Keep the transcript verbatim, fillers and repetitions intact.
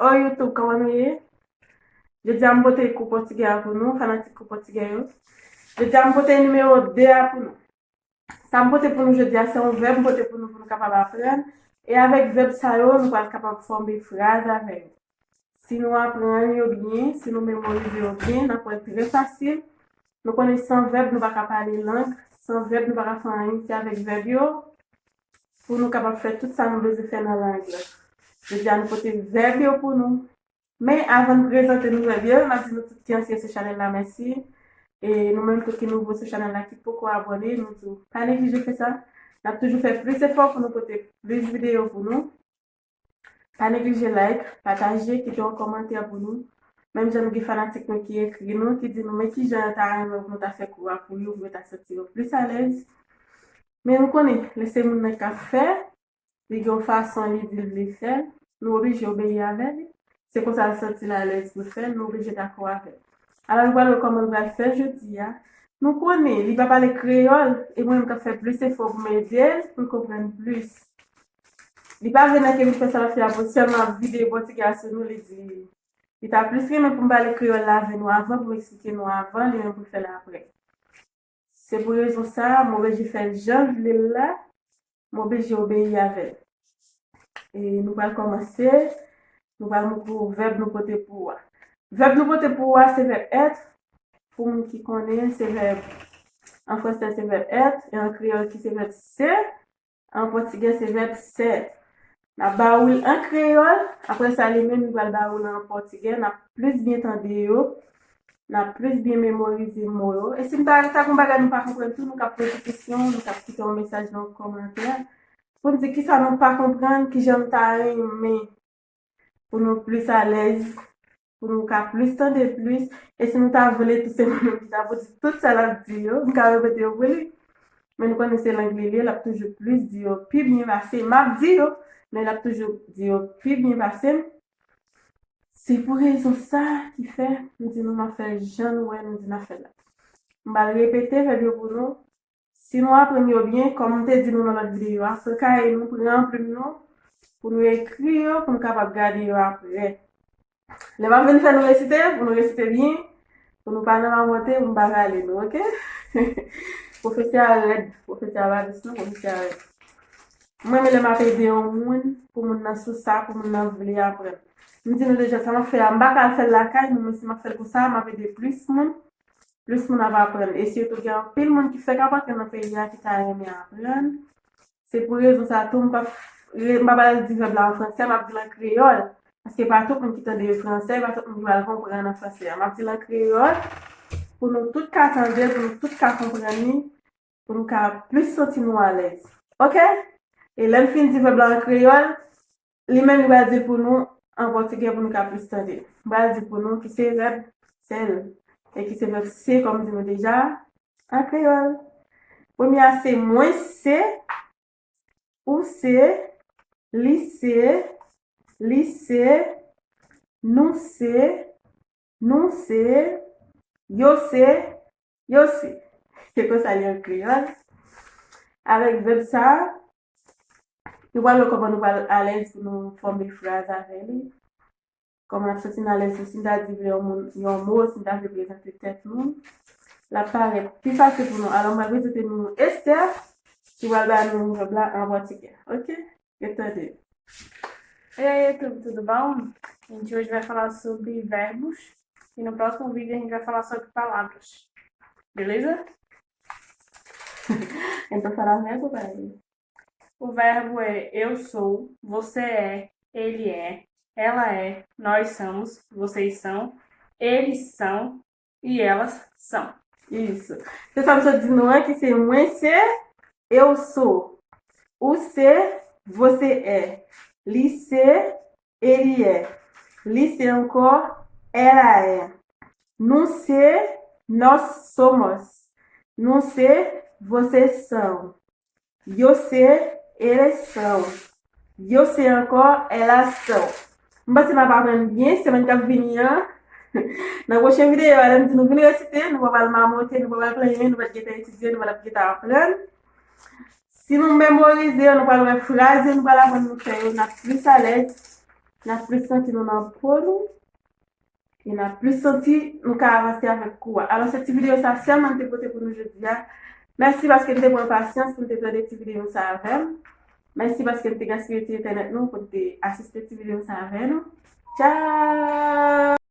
Oh YouTube, kòman nou ye? Jodi a m pote kou pòtigè a pou nou, fanatik kou pòtigè yo. Jodi a m pote nimewo de a pou nou. Sa m pote pou nou jodi a, se yon vèb m pote pou nou, pou nou kapab aprann. E avèk vèb sa yo, nou pral kapab fòme fraz avè yo. Si nou aprann yo byen, si nou memorize yo byen, n ap wè l trè fasil. Nou konnen san vèb, nou pa ka pale lang. San vèb, nou pa ka fè anyen. Se avèk vèb yo, pou nou kapab fè tout sa nou bezwen fè nan lang lan. Jodi a, nou pote vèb yo pou nou. Men, avan n prezante nou vèb yo, n ap di nou tout ki ansyen sou chanèl la, mèsi. E nou menm tou ki nouvo sou chanèl la, ki poko abòne, nou di w pa neglije fè sa. N ap toujou fè plis efò pou nou pote plis videyo pou nou. Pa neglije like, pataje, kite yon kòmantè pou nou. Menm jan nou gen fanatik nou ki ekri nou, ki di nou, men kijan yo ta renmen pou nou ta fè kou a pou yo, pou yo ta santi yo plis alèz. Men nou konnen, lè se moun nan k ap fè, li gen yon fason li di l vle fè l, nou oblije obeyi avè li. Se konsa l santi l alèz pou l fè l, nou oblije dakò avè l. Alò, nou pral wè kòman l pral fè jodi a. Nou konnen, li pa pale kreyòl, e mwen menm k ap fè plis efò pou m ede l, pou l konprann plis. Li pa vle nan ke vin fè sa l ap fè a pou sèlman ap vide pòtigè a sou nou, li di, li ta plis renmen pou m pale kreyòl la avè nou avan, pou m eksplike nou avan, li menm pou l fè l aprè. Se pou rezon sa a, m oblije fè l jan l vle l la, m oblije obeyi avè l. E nou pral kòmanse, nou pral montre w vèb nou pote pou ou a. Vèb nou pote pou ou a, se vèb être. Pou moun ki konnen, se vèb, an fransè, se vèb être, e an kreyòl ki se vèb ser, an pòtigè, se vèb ser. N ap ba ou l an kreyòl, apre sa, li menm, li pral ba ou l an pòtigè, n ap plis byen tande yo, n ap plis byen memorize mo yo. E si n ta, ta gen bagay nou pa konprann tou, nou ka poze kesyon, nou ka kite yon mesaj nan yon kòmantè, pou n di kisa nou pa konprann, kijan nou ta renmen pou nou plis alèz, pou nou ka plis tande plis. E si nou ta vle tou, se mwen menm ki ta pou di tout sa l ap di yo, m ka repete yo pou li. Men nou konnen se lang li li, l ap toujou plis di yo pi byen pase m. M ap di yo, men l ap toujou di yo pi byen pase m. Se pou rezon sa ki fè m di nou m ap fè l jan nou wè nou di n ap fè l la. M pral repete vèb yo pou nou. Si nou aprann yo byen, kòm m te di nou nan lòt videyo a, pran kaye nou, pran plim nou, pou nou ekri yo, pou nou kapab gade yo aprè. Lè m ap vin fè nou resite, pou nou resite byen, pou nou pa nan mamòte, pou m pa vale nou, oke? Pwofesè a rèd, pwofesè a pa dous non, pwofesè a rèd. Mwen, men lè m ap ede yon moun, pou moun nan sou sa, pou moun nan vle aprann. M di nou deja, sa m ap fè a, m pa ka al fè l lakay nou, men si m ap fè l konsa, m ap ede plis moun. Plis moun ap aprann. E sitou gen anpil moun ki fèk ap antre nan peyi a ki ta renmen aprann. Se pou rezon sa tou, m p ap, m p ap al di vèb la an fransè, m ap di l an kreyòl. Paske pa tout moun ki tande fransè, pa tout moun ki pral konprann an fransè. M ap di l an kreyòl, pou nou tout ka tande, pou nou tout ka konprann li, pou nou ka plis santi nou alèz. Oke? E lè m fin di vèb la an kreyòl, li menm li pral di l pou nou an pòtigè pou nou ka plis tande. M pral di l pou nou ki se vèb ser, e ki se vèb se, kòm m di nou deja, an kreyòl. Premye a se mwen se, ou se, li se, li se, nou se, nou se, yo se, yo se. Se konsa li an kreyòl. Avèk vèb sa a, nou pral wè kòman nou pral alèz pou nou fòme fraz avè li. Kòman n ap santi n alèz tou, si n ta di vle yon moun, yon mo, si n ta vle prezante tèt nou, l ap parèt pi fasil pou nou. Alò, m pral prezante nou Esther, ki pral ba nou vèb la an pòtigè. Oke? Ret tande. E aí, YouTube, tudo bom? A gente hoje vai falar sobre verbos e no próximo vídeo a gente vai falar sobre palavras. Beleza? Então, fala verbo, pai. O verbo é eu sou, você é, ele é, ela é, nós somos, vocês são, eles são e elas são. Isso. Você sabe só de não é que se mwen se, eu sou. O se, você é. Li se, ele é. Li se ankò, ela é. Nou se, nós somos. Nou se, vocês são. Yo se, eles são. Yo se ankò, elas são. M panse m ap aprann byen semèn k ap vini an. Nan pwochen videyo a, lè m di nou vin resite, nou pa pral mamote, nou pa pral plenyen, nou pa t gentan etidye, nou pa t ap gentan aprann. Si nou memorize yo, nou pral wè fraz yo, nou pral aprann nou fè yo, n ap plis alèz. n ap plis santi nou nan po nou. E n ap plis santi nou ka avanse avèk kou a. Alò, se ti videyo sa sèlman m te pote pou nou jodi a. Mèsi paske n te pran pasyans pou n te tande ti videyo sa avè m. Mèsi paske n te gaspiye ti entènèt nou pou n te asiste ti videyo sa avè nou. Tchao!